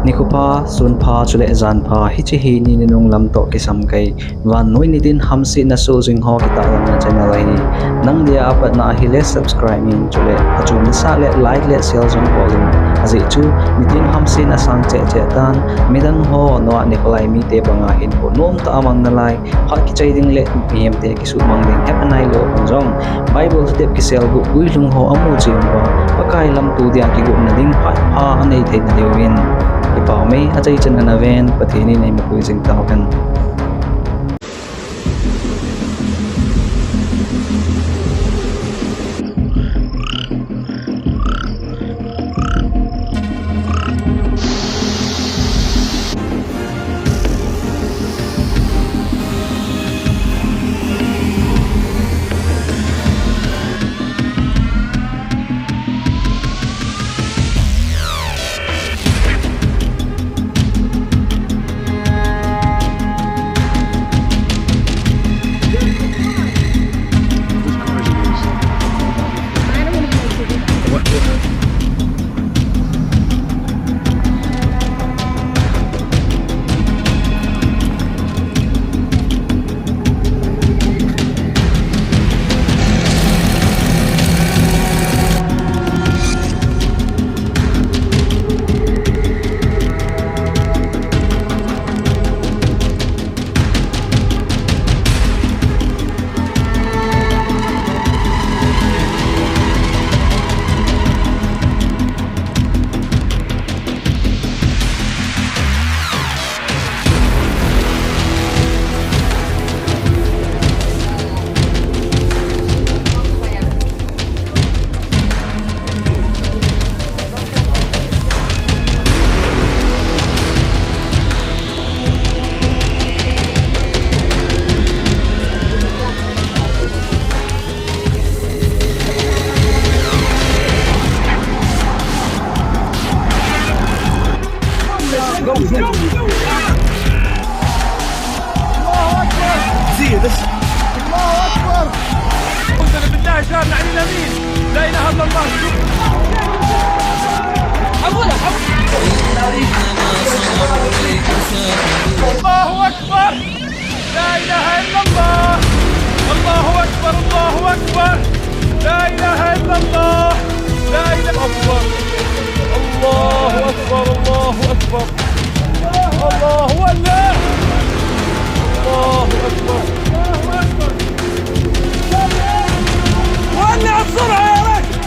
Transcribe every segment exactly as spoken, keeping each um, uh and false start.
Nikho pha, sun pha, chule jan pha, hiche hi ni nunung lam toh kisam kei. Vannoi nitin hamsetna soh jing ho kitahlanna channel ahi. Nang dia apatna ahile subscribe in, chule achom nasah le like le share jong bol in. Ajeh chu nitin hamsetna sang cheh cheh tan, midang ho nua nikho lai mite banga hinkho nomtah a mang nalai, phat kichai ding le mihemte kisuhmang ding hepha nailou hon jong, Bible step kiselguh guilhung ho amu cheh uva, Pakai lamto dia kigotna ding phat pha anei theina diuvin, kipah mei, achaichan ana ven, Pathen in eimapui jing tauhen. الله أكبر. أقول لك، الله أكبر. لا إله إلا الله. الله أكبر، الله أكبر. لا إله إلا الله. لا إله أكبر. الله أكبر، الله أكبر. الله أكبر. الله أكبر. ولع السرعة يا رجل.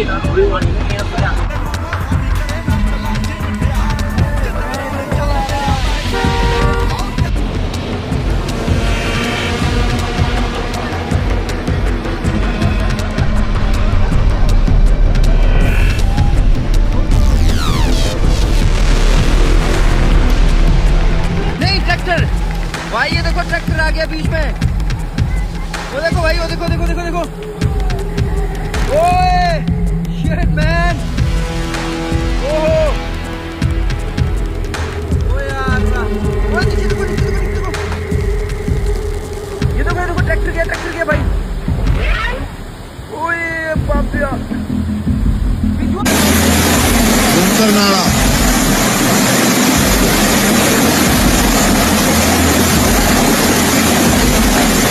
नहीं, ट्रैक्टर। भाई, ये देखो, ट्रैक्टर आ गया बीच में। वो देखो भाई, वो देखो, देखो, देखो, देखो। ओए, shit, man। ओहो। ओ यार, ओए, नीचे देखो, नीचे देखो, नीचे देखो। ये देखो, ये देखो, ट्रैक्टर गया, ट्रैक्टर गया भाई। ओए, बाप रे। भूमतर नाला।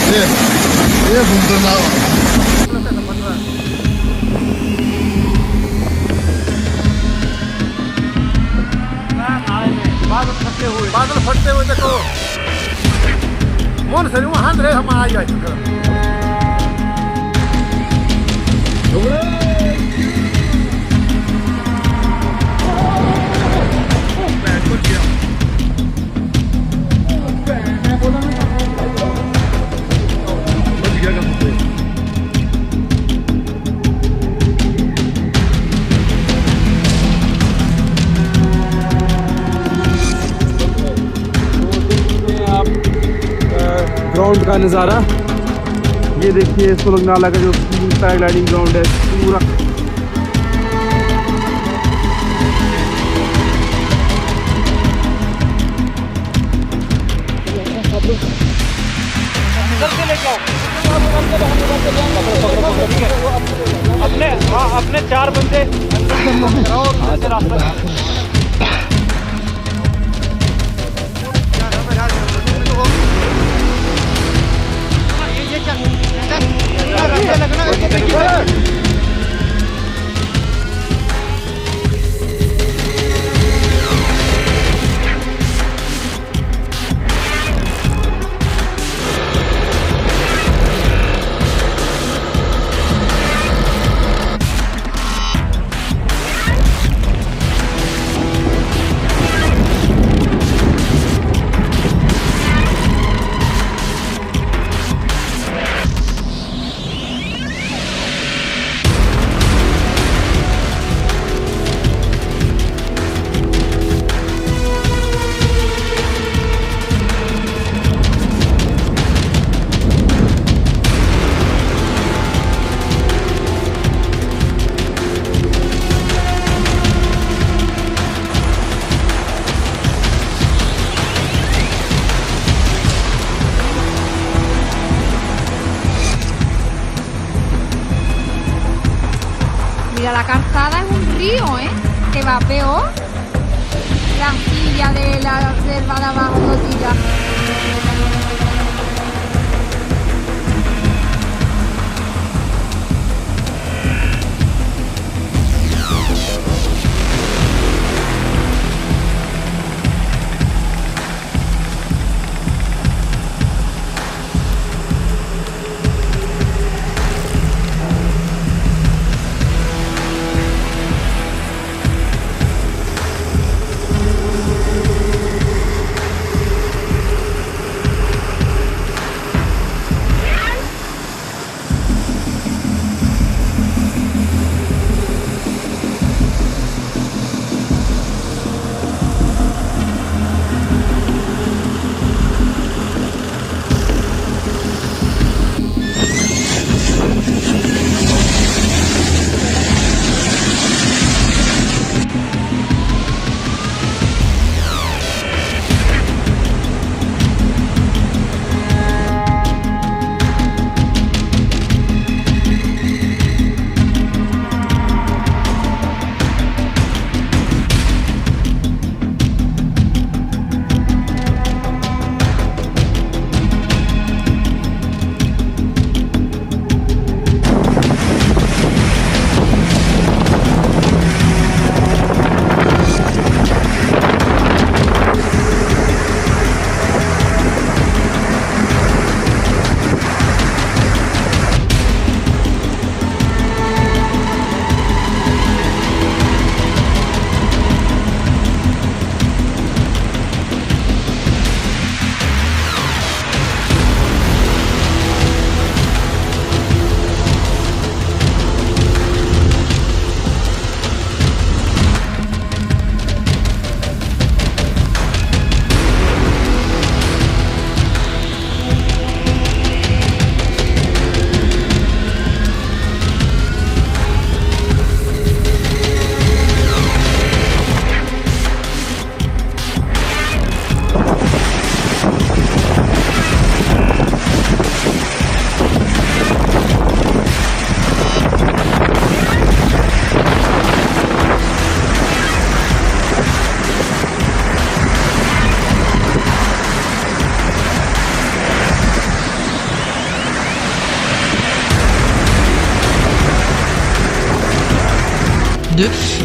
ये, ये भूमतर नाला। बादल फटते हुए, बादल फटते हुए देखो। मन से नहीं, वहां रहे, हम आ जाए। आप, अ, ग्राउंड का नज़ारा, ये देखिए, सोलंग नाला का जो पैराग्लाइडिंग ग्राउंड है पूरा। अपने, हाँ, अपने चार बंदे अंदर से रास्ता। Mira, la calzada es un río, ¿eh? Te va peor. La silla de la reserva de abajo lo tira.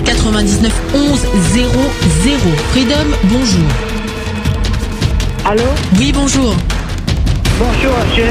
quatre-vingt-dix-neuf onze zéro zéro. Freedom, bonjour. Allô ? Oui, bonjour. Bonjour, je,